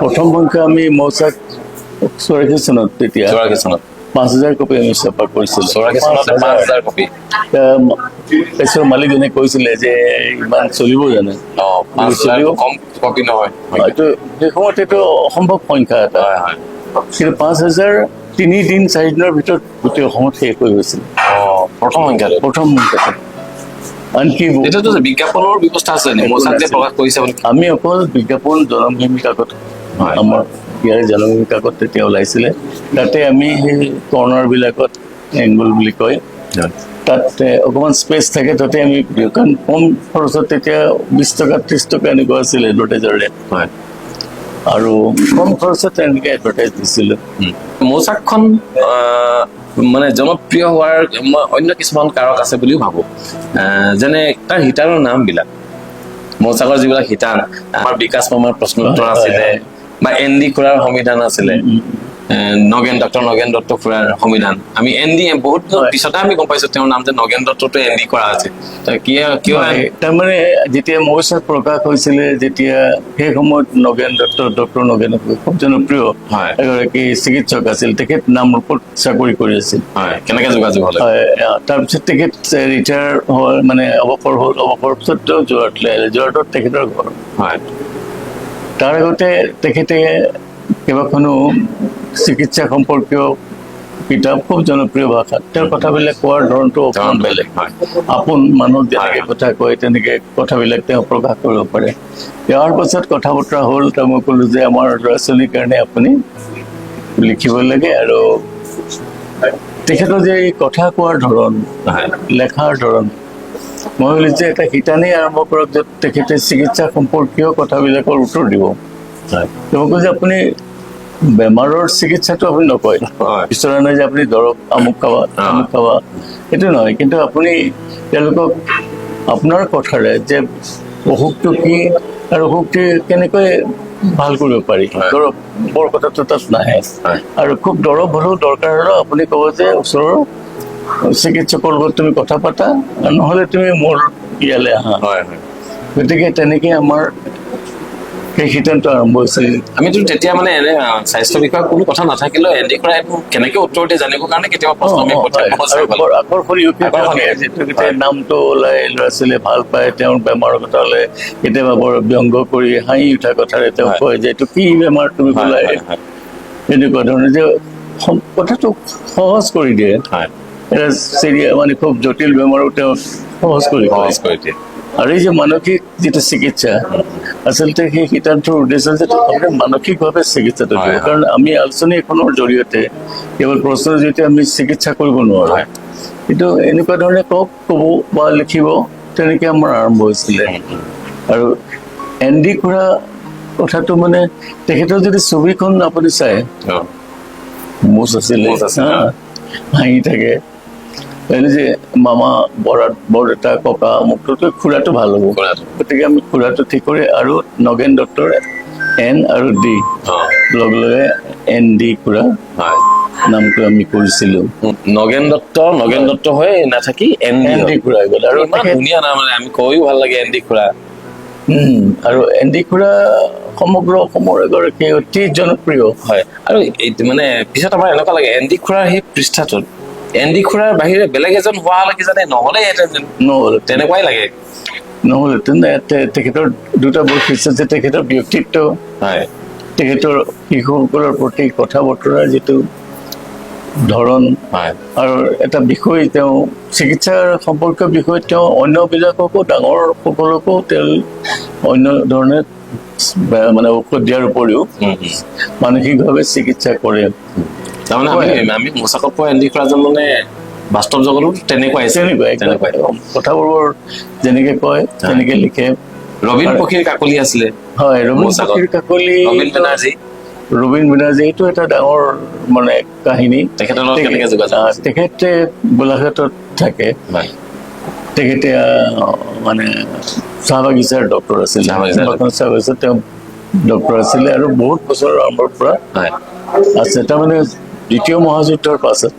প্ৰথম সংখ্যা আমি মৌচাক 84 চনত, তেতিয়া 84 চনত। 5,000 কপি আমি ছপা কৰিছিলোঁ। 84 চনতে 5,000 কপি। প্ৰেছৰ মালিকজনে কৈছিলে যে ইমান চলিব জানো? 5,000 কম কপি নহয়। এইটো সেই সময়ত এইটো অসম্ভৱ সংখ্যা এটা। হয় হয় কিন্তু 5,000 3 দিন 4 দিনৰ ভিতৰত গোটেই অসমত শেষ হৈ গৈছিল। প্ৰথম সংখ্যাটো? প্ৰথম সংখ্যাটো। আনকি এতিয়াতো যে বিজ্ঞাপনৰ ব্যৱস্থা আছে নে? মৌচাক যে নাছিল। প্ৰকাশ কৰিছে আপুনি? আমি অকল বিজ্ঞাপন জনমভূমি কাকত, আমাৰ ইয়াৰে জনমভূমি কাকত তেতিয়া ওলাইছিলে, তাতে আমি সেই কৰ্ণাৰবিলাকত, এংগল বুলি কয়, তাত অকণমান স্পেচ থাকে, তাতে আমি দিওঁ। কাৰণ কম খৰচত, তেতিয়া 20 টকা 30 টকা এনেকুৱা আছিলে এডভাৰটাইজৰ ৰেট। আৰু কম খৰচত তেনেকৈ এডভাৰটাইজ দিছিলোঁ। মৌচাকখন মানে জনপ্ৰিয় হোৱাৰ মই অন্য কিছুমান কাৰক আছে বুলিও ভাবো, যেনে তাৰ শিতানৰ নামবিলাক। মৌচাকৰ যিবিলাক শিতান, আমাৰ বিকাশ মামাৰ প্ৰশ্নোত্তৰ আছিলে বা এন ডি খুৰাৰ সমিধান আছিলে, নগেন, ডক্টৰ নগেন দত্ত খুৰাৰ সমিধান। আমি এন ডি বহুত দিনৰ পিছতে আমি গম পাইছো তেওঁৰ নাম যে নগেন দত্তটো এন ডি কৰা আছে। কিয় কিয়? হয়, তাৰমানে যেতিয়া মৌচাক প্ৰকাশ হৈছিলে, যেতিয়া সেই সময়ত নগেন দত্ত, ডক্টৰ নগেন দত্ত খুব জনপ্ৰিয় এগৰাকী চিকিৎসক আছিল। তেখেত নামৰূপত চাকৰি কৰি আছিল। হয়, কেনেকে যোগাযোগ হ'লে? হয়, তাৰপিছত তেখেত ৰিটায়াৰ হ'ল, মানে অৱসৰ হ'ল। অৱসৰৰ পিছত তেওঁ যোৰহাটলৈ আহিলে। যোৰহাটত তেখেতৰ ঘৰ। তাৰ আগতে তেখেতে কেইবাখনো চিকিৎসা সম্পৰ্কীয় কিতাপ খুব জনপ্ৰিয় ভাষাত, তেওঁৰ কথাবিলাক কোৱাৰ ধৰণটো অকণমান বেলেগ। আপোন মানুহক যেনেকে কথা কয়, তেনেকে কথাবিলাক তেওঁ প্ৰকাশ কৰিব পাৰে। ইয়াৰ পাছত কথা বতৰা হ'ল। তেওঁ মই ক'লো যে আমাৰ ল'ৰা ছোৱালীৰ কাৰণে আপুনি লিখিব লাগে। আৰু তেখেতৰ যে এই কথা কোৱাৰ ধৰণ, লেখাৰ ধৰণ, মই ভাবিলো যে এটা শিতানেই আৰম্ভ কৰক য'ত তেখেতে চিকিৎসা সম্পৰ্কীয় কথাবিলাকৰ উত্তৰ দিব। তেওঁ কৈছে যে আপুনি বেমাৰৰ চিকিৎসাটো আপুনি নকয়, বিচৰা নাই যে আপুনি দৰৱ আমুক খাবা, আমুক খাবা, সেইটো নহয়। কিন্তু আপুনি তেওঁলোকক আপোনাৰ কথাৰে যে অসুখটো কি আৰু অসুখটো কেনেকৈ ভাল কৰিব পাৰি, দৰৱ বৰ কথাটো তাত নাহে। আৰু খুব দৰৱ হ'লেও, দৰকাৰ হ'লেও আপুনি ক'ব যে ওচৰৰ চিকিৎসকৰ লগত তুমি কথা পাতা, নহ'লে তুমি মোৰ ইয়ালৈ আহা। হয় হয় গতিকে তেনেকে আমাৰ সেই সিদ্ধান্ত আৰম্ভ হৈছিল। আমিতো তেতিয়া মানে এনে স্বাস্থ্য বিষয়ক কোনো কথা নাথাকিলেও এন ডি খুৰাই এইবোৰ কেনেকে উত্তৰ দিয়ে জানিবৰ কাৰণে কেতিয়াবা প্ৰশ্ন আমি পঠিয়াই আৰু বৰ আকৰ্ষণীয়। আকৰ্ষণীয়। যিটো কেতিয়া নামটো ওলাই, ল'ৰা ছোৱালীয়ে ভাল পায়। তেওঁৰ বেমাৰৰ কথা ওলাই কেতিয়াবা বৰ ব্যংগ কৰি হাঁহি উঠা কথাৰে তেওঁ কয় যে এইটো কি বেমাৰ তুমি বোলাই, এনেকুৱা ধৰণৰ যে কথাটো সহজ কৰি দিয়ে। এটা চিৰিয়া মানে খুব জটিল বেমাৰো তেওঁ সহজ কৰি কয়। সহজ কৰি দিয়ে। আৰু এই যে মানসিক যিটো চিকিৎসা, আচলতে সেই সিদ্ধান্তৰ উদ্দেশ্য যে আপুনি মানসিকভাৱে চিকিৎসাটো দিব। কাৰণ আমি আলোচনী এখনৰ জৰিয়তে, কেৱল প্ৰশ্নৰ জৰিয়তে আমি চিকিৎসা কৰিব নোৱাৰোঁ। কিন্তু এনেকুৱা ধৰণে কওক, ক'ব বা লিখিব, তেনেকে আমাৰ আৰম্ভ হৈছিলে। আৰু এন ডি খুৰা কথাটো মানে তেখেতৰ যদি ছবিখন আপুনি চায়, মোচ আছিলে। মোচ আছিলে। হা, হাঁহি থাকে। এনে যে মামা, বৰা, বৰদেউতা, ককা, অমুকটোতকৈ খুৰাটো ভাল হ'ব। খুৰাটো। গতিকে আমি খুৰাটো ঠিক কৰি আৰু নগেন দত্তৰ এন আৰু ডি লগে লগে এন ডি খুৰা নামটো আমি কৰিছিলোঁ। নগেন দত্ত, নগেন দত্ত হৈ নাথাকি এন এন ডি খুৰা হৈ গ'ল। আৰু আৰু ইমান ধুনীয়া নাম, মানে আমি কৈও ভাল লাগে, এন ডি খুৰা। আৰু এন ডি খুৰা সমগ্ৰ অসমৰ এগৰাকী অতি জনপ্ৰিয়। হয়, আৰু এইটো মানে পিছত আমাৰ এনেকুৱা লাগে, এন ডি খুৰাৰ সেই পৃষ্ঠাটোত এন ডি খুৰাৰ বাহিৰে বেলেগ এজন হোৱা হ'লে কিজানি নহ'লেহেঁতেন যেন। নহ'ল। তেনেকুৱাই লাগে। নহ'লেহেঁতেন। তেখেতৰ দুটা বৈশিষ্ট্য যে তেখেতৰ ব্যক্তিত্ব, তেখেতৰ শিশুসকলৰ প্ৰতি কথা বতৰাৰ যিটো ধৰণ আৰু এটা বিষয়, তেওঁ চিকিৎসাৰ সম্পৰ্কীয় বিষয়ত তেওঁ অন্যবিলাককো, ডাঙৰ সকলকো তেওঁ অন্য ধৰণে মানে ঔষধ দিয়াৰ উপৰিও উম, উম। মানসিকভাৱে চিকিৎসা কৰে। তাৰমানে আমি আমি মৌচাকত পোৱা এন ডি খুৰাজন মানে বাস্তৱ জগততো তেনেকুৱাই আছিল। তেনেকুৱাই। তেনেকুৱাই। কথাবোৰ যেনেকে কয় তেনেকে লিখে। ৰবীন পক্ষীৰ কাকলি আছিলে। হয়, ৰবীন মৌচাকত। পক্ষীৰ কাকলি। ৰবীন বেনাৰ্জী। ৰবীন বেনাৰ্জী, এইটো এটা ডাঙৰ মানে কাহিনী। তেখেতৰ লগত কেনেকে যোগাযোগ হৈছিল? তেখেতে গোলাঘাটত থাকে। তেখেতে মানে চাহ বাগিচাৰ ডক্টৰ আছিলে। চাহ বাগিচাৰ। এখন চাহ বাগিচাত তেওঁ ডক্টৰ আছিলে আৰু বহুত বছৰ আৰম্ভৰ পৰা আছে। তাৰমানে দ্বিতীয় মহাযুদ্ধৰ পাছত,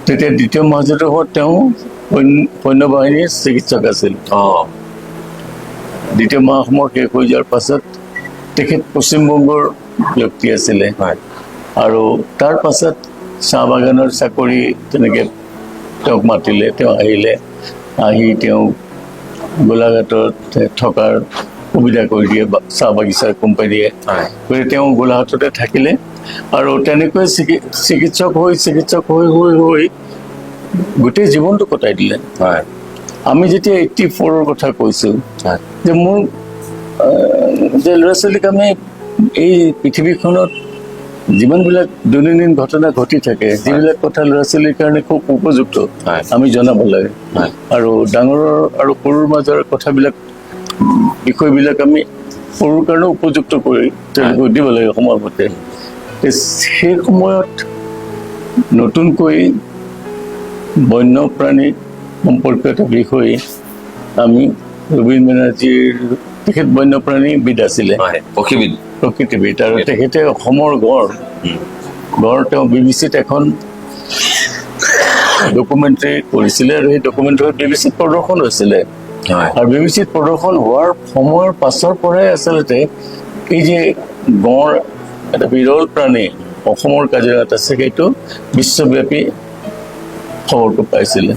তেতিয়া দ্বিতীয় মহাযুদ্ধৰ সময়ত তেওঁ সৈন্য বাহিনীৰ চিকিৎসক আছিল। দ্বিতীয় মহাসমৰ শেষ হৈ যোৱাৰ পাছত তেখেত পশ্চিমবংগৰ ব্যক্তি আছিলে। আৰু তাৰ পাছত চাহ বাগানৰ চাকৰি তেনেকৈ তেওঁক মাতিলে, তেওঁ আহিলে, আহি তেওঁ গোলাঘাটত থকাৰ সুবিধা কৰি দিয়ে চাহ বাগিচাৰ কোম্পানীয়ে। গতিকে তেওঁ গোলাঘাটতে থাকিলে আৰু তেনেকৈ চিকিৎসক হৈ হৈ হৈ গোটেই জীৱনটো কটাই দিলে। আমি যেতিয়া 84ৰ কথা কৈছোঁ যে মোৰ যে ল'ৰা ছোৱালীক আমি এই পৃথিৱীখনত যিমানবিলাক দৈনন্দিন ঘটনা ঘটি থাকে, যিবিলাক কথা ল'ৰা ছোৱালীৰ কাৰণে খুব উপযুক্ত, আমি জনাব লাগে। আৰু ডাঙৰৰ আৰু সৰুৰ মাজৰ কথাবিলাক, বিষয়বিলাক আমি সৰুৰ কাৰণে উপযুক্ত কৰি তেওঁলোকক দিব লাগে সময়মতে। সেই সময়ত নতুনকৈ বন্যপ্ৰাণী সম্পৰ্কীয় এটা বিষয় আমি ৰবীন বেনাৰ্জীৰ, তেখেত বন্যপ্ৰাণীবিদ আছিলে, পক্ষীবিদ, প্ৰকৃতিবিদ, আৰু তেখেতে অসমৰ গড় গড় তেওঁ বিবিচিত এখন ডকুমেণ্টাৰী কৰিছিলে আৰু সেই ডকুমেণ্টাৰী বিবিচিত প্ৰদৰ্শন হৈছিলে। আৰু বিবিচিত প্ৰদৰ্শন হোৱাৰ সময়ৰ পাছৰ পৰাই আচলতে এই যে গঁড় এটা বিৰল প্ৰাণী অসমৰ কাজিৰঙাত আছে, সেইটো বিশ্বব্যাপী খবৰটো পাইছিলে।